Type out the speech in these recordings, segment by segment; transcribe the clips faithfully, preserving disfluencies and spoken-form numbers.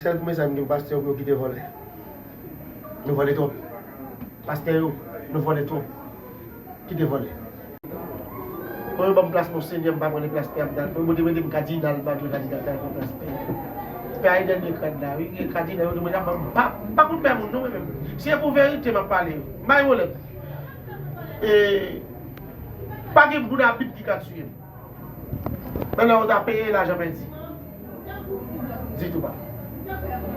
Sèl mesaj m gen pou pastè yo, pou yo kite vòlè. Nou vòlè twòp. Pastè yo, nou vòlè twòp. Kite vòlè. Mwen ban m plas Monsenyè, m pa pran plas pè ap dat. Mwen, mwen te mete m kadinal, m pa vle kadinal ta pran plas pè. Pè a e dènye grad la, wi. E kadinal, yo te mete m pa, m pa konn pè moun, non, mwen menm. Si e pou verite, m ap pale. M bay wòlè. E, pa gen moun a Bib ki ka tiye m. Men lè yo ta peye lajan pèdi. Ditou pa.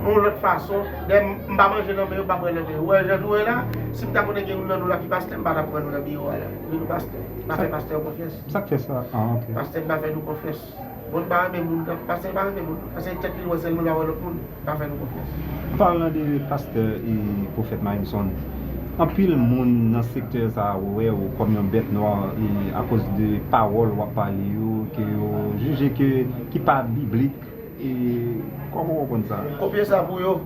Yon lòt fason, lè m m pa manje nan men yo, m pa bwè nan men yo. Ou wè jan nou ye la, si m ta konnen gen youn nan nou la ki pastè, m pa t ap pran nou nan biwo a la. Vin nou pastè. M pa fè pastè yo konfyans. Sa k fè sa? Ah, ok. Pastè m pa fè nou konfyans. Bon, m pa renmen moun nan. Pastè m pa renmen moun. Pastè tèt li lwen sèl moun pa wè lòt moun. Pa fè nou konfyans. An palan de pastè e pwofèt Marinson, anpil moun nan sektè sa a wè w kòm yon bèt nwa e akoz de pawòl w ap pale yo, ke yo jije ke ki pa biblik. E kòman w konprann sa? Kopye sa pou yo.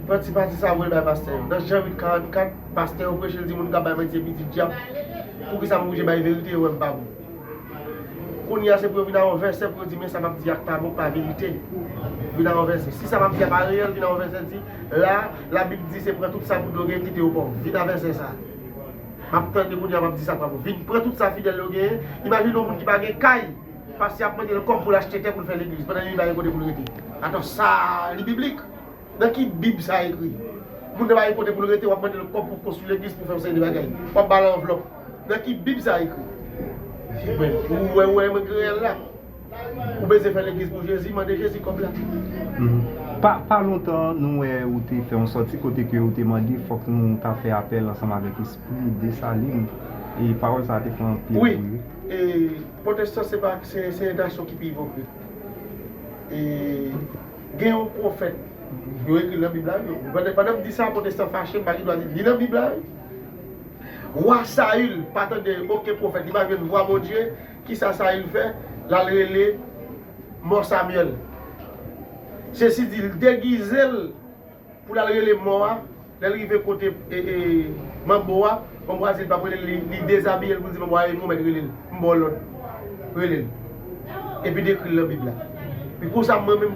Pran ti pati sa voye l bay pastè yo. Nan Jan uit karannkat, pastè yo preche, l di moun k ap bay mantye pitit dyab. Poukisa m oblije bay verite, yo wè m pa bon? Kounye a se pou yo vin a yon vèsè pou yo di, men sa m ap di a pa bon, pa verite. Vin a yon vèsè. Si sa m ap di a pa reyèl, vin a yon vèsè, di, la, Labib di se pran tout sa bout dlo gen, kite yo pòv. Vin a vèsè sa. M ap tande kounye a, m ap di sa pa bon. Vin pran tout sa fidèl yo genyen. Imajine yon moun ki pa gen kay, pastè ap mande l kòb pou l achte tè pou l fè legliz, pandan li pa gen kote pou l rete. Atò, sa, li biblik? Nan ki Bib sa ekri? Moun nan pa gen kote pou l rete, w ap mande l kòb pou konstwi legliz, pou fè yon seri de bagay. W ap ba l anvlòp. Nan ki Bib sa ekri? Ebyen, ou wè, ou wè mwen gen rèl la. Ou bezwen fè legliz pou Jezi, mande Jezi kòb la. Mhm. Pa, pa lontan, nou wè ou te fè yon sòti kote ke ou te mande fòk nou ta fè apèl ansanm avèk espri Desalin. E pawòl sa a te fè anpil bri, wi. E pwotestan se pa, se, se nasyon ki pi ipokrit. E gen yon pwofèt, yo ekri l nan Bib la, wi. Pandan, pandan m di sa, pwotestan fache, m pa gen dwa di li nan Bib la, wi. Wa Sayil pa tande okenn pwofèt, li pa jwenn vwa Bondye. Kisa Sayil fè? L al rele mò Samyèl. Sesi di, l degize l pou l al rele mò a. Lè l rive kote, e, e, manbo a, manbo a di l p ap rele l, li, li dezabiye l pou l di manbo a, "E mwen mèt rele l, m ba w lòd, rele l." Epi dekri l nan Bib la. Epi konsa, mwen menm,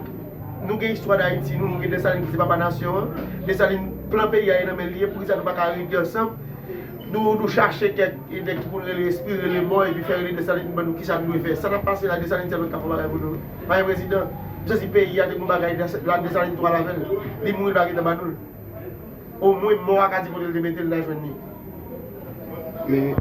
nou gen istwa Dayiti, nou, nou gen Desalin ki se papa nasyon an. Desalin, plan peyi a, e nan men l li ye, poukisa nou pa ka rete ansanm? Nou, nou chache kèk, e, nèg ki konn rele espri, rele mò, epi fè rele Desalin, ban nou kisa nou dwe fè. Sa k ap pase la, Desalin sèlman k ka fè bagay pou nou. Pa gen prezidan. M santi peyi a te gon bagay, la Desalin twal avè l. Li mouri, l pa gentan ban nou l. Omwen mò a ka di kote l te mete l, n a jwenn li. Men